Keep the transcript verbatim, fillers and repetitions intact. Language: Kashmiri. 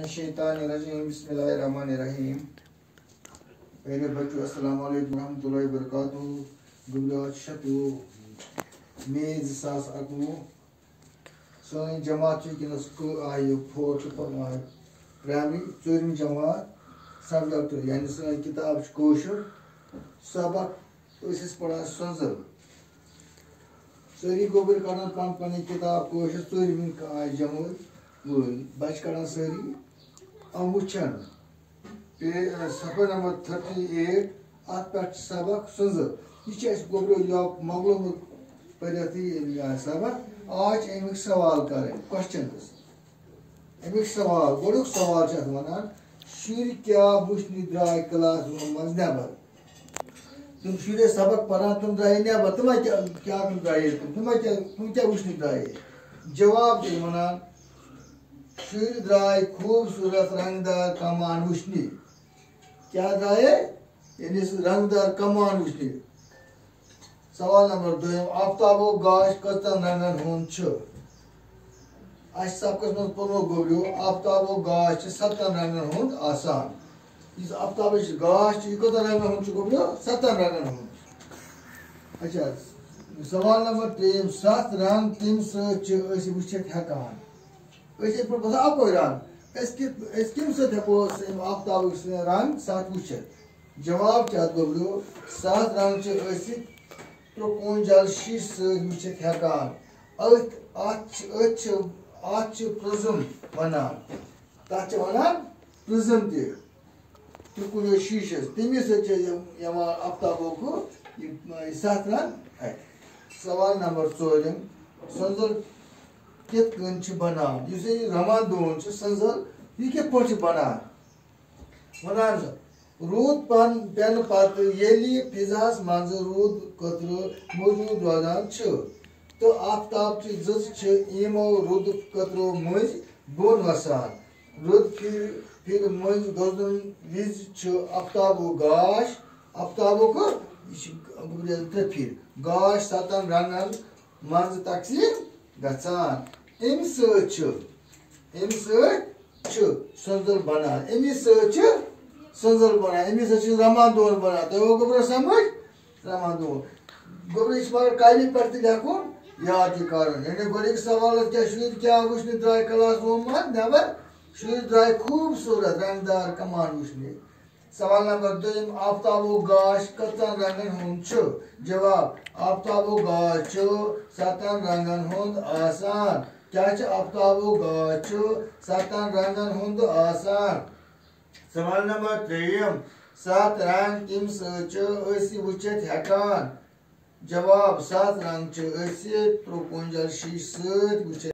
الشیطان الرجیم، بسم اللہ الرحمن الرحیم۔ میرے بچوں، السلام علیکم ورحمۃ اللہ وبرکاتہ۔ گُزریو شتوُہ مئی زٕ ساس اَکوُہ۔ سٲنۍ جماعت چھِ وٕنکیٚنَس کٲ-، آیہِ فورتھ پرٛایمری، ژوٗرِم جماعت، سبجیکٹ، یعنی سٲنۍ کِتاب چھِ کٲشُر۔ سبق ٲسۍ أسۍ پران سۄنزل۔ سٲری گوٚبٕرۍ کڑان پن پنٕنۍ کِتاب کٲشِر، ژوٗرِمہِ آیہِ جمٲژ وٲلۍ۔ بچہٕ کڑان سٲری۔ یِم وٕچھن۔ پے-، صفحہ نمبر تھٔرٹی ایٹ، اتھ پٮ۪ٹھ چھُ سبق سۄنزل۔ یہِ چھُ اَسہِ گوٚبریو یہِ مۄکلومُت پٔرِتھ یہِ سبق۔ آز چھِ اَمِکۍ سوال کرٕنۍ، کوسچنز۔ اَمیُک سوال، گۄڈٕنیُک سوال چھُ اَتھ وَنان، شُرۍ کیٛاہ وٕچھنہِ درٛاے کلاس روٗم منٛز نٮ۪بر؟ تِم شُرۍ ٲسۍ سبق پَران، تِم درٛایے نٮ۪بر۔ تِم ہا کیٛاہ، کیٛاہ تِم درٛایے؟ تِم، تِم ہا کیٛاہ، تِم کیٛاہ وٕچھنہِ درٛایے؟ جواب چھِ یِم وَنان، شُرۍ درٛاے خوٗبصوٗرت رنٛگدار کمان وٕچھنہِ۔ کیٛاہ درٛایے؟ یعنی سُہ رنٛگدار کمان وٕچھنہِ۔ سوال نمبر دوٚیِم، آفتابُک گاش کٔژَن رنٛگَن ہُنٛد چھُ؟ اَسہِ سبقَس منٛز پوٚرمُت گوٚبریو، آفتابُک گاش چھُ سَتَن رنٛگَن ہُنٛد آسان۔ یُس آفتابٕچ گاش چھِ، یہِ کٔژَن رنٛگَن ہُنٛد چھُ گوٚبریو؟ سَتَن رنٛگَن ہُنٛد۔ اچھا، سوال نمبر ترٛیٚیِم، سَتھ رنٛگ کَمہِ سۭتۍ چھِ أسۍ وٕچھِتھ ہٮ۪کان؟ أسۍ یِتھ پٲٹھۍ باسان اَکوے رنٛگ۔ أسۍ کِتھ، أسۍ کَمہِ سۭتۍ ہٮ۪کو أسۍ اَمہِ آفتابٕکۍ سۭتۍ رنٛگ سَتھ وٕچھِتھ؟ جواب چھُ اَتھ گوٚبریو، سَتھ رنٛگ چھِ أسۍ ترٛکوٗنٛجل شیٖشہٕ سۭتۍ وٕچھِتھ ہٮ۪کان۔ أتھۍ، اَتھ چھِ، أتھۍ چھِ، اَتھ چھِ پرٛزم وَنان۔ تَتھ چھِ وَنان پرٛزم تہِ۔ ترٛکوٗنٛجل شیٖشَس، تَمی سۭتۍ چھِ یِم یِوان آفتابُک ہُہ، یہِ، یہِ سَتھ رنٛگ اَتھِ۔ سوال نمبر ژوٗرِم، سۄنٛزَل کِتھ کٔنۍ چھِ بَنان؟ یُس یہِ رَمان دوٗن چھُ سۄنٛزَل، یہِ کِتھ پٲٹھۍ چھِ بَنان؟ وَنان چھُ، روٗد پَن پٮ۪نہٕ پَتہٕ ییٚلہِ فِضاہَس منٛز روٗد قطرٕ موجوٗد روزان چھُ تہٕ آفتابچہِ زٕژ چھِ یِمو روٗدٕ قطرو مٔنٛزۍ بۄن وَسان۔ روٗد پھِرِ، پھِرِ مٔنٛزۍ گۄزرَن وِزِ چھُ آفتابُک گاش، آفتابُک، یہِ چھُ ترٛےٚ پھِرِ، گاش سَتَن رنٛگَن منٛز تقسیٖم گژھان۔ اَمہِ سۭتۍ چھُ، اَمہِ سۭتۍ چھُ سۄنٛزَل بَنان، اَمی سۭتۍ چھُ سۄنٛزَل بَنان، اَمی سۭتۍ چھُ رَمان دوٗن بَنان۔ تۄہہِ آو گوٚبرا سَمٕجھ؟ رَمان دوٗن۔ گوٚبرا، یہِ چھُ مگر قالہِ پٮ۪ٹھ تہِ لیکھُن، یاد تہِ کَرُن۔ یعنی گۄڈٕنِکِس سوالَس کیٛاہ، شُرۍ کیٛاہ وٕچھنہِ درٛاے کلاس روٗم منٛز نٮ۪بر؟ شُرۍ درٛاے خوٗبصوٗرت رنٛگدار کمان وٕچھنہِ۔ سوال نمبر دوٚیِم، آفتابُک گاش کٔژَن رنٛگَن ہُنٛد چھُ؟ جواب، آفتابُک گاش چھُ سَتَن رنٛگَن ہُنٛد آسان۔ کیٛاہ چھُ؟ آفتابُک گاش چھُ سَتَن رنٛگَن ہُنٛد آسان۔ سوال نمبر ترٛیٚیِم، سَتھ رنٛگ کَمہِ سۭتۍ چھِ أسۍ وٕچھِتھ ہٮ۪کان؟ جواب، سَتھ رنٛگ چھِ أسۍ ترٛکوٗنٛجل شیٖشہٕ سۭتۍ وٕچھِتھ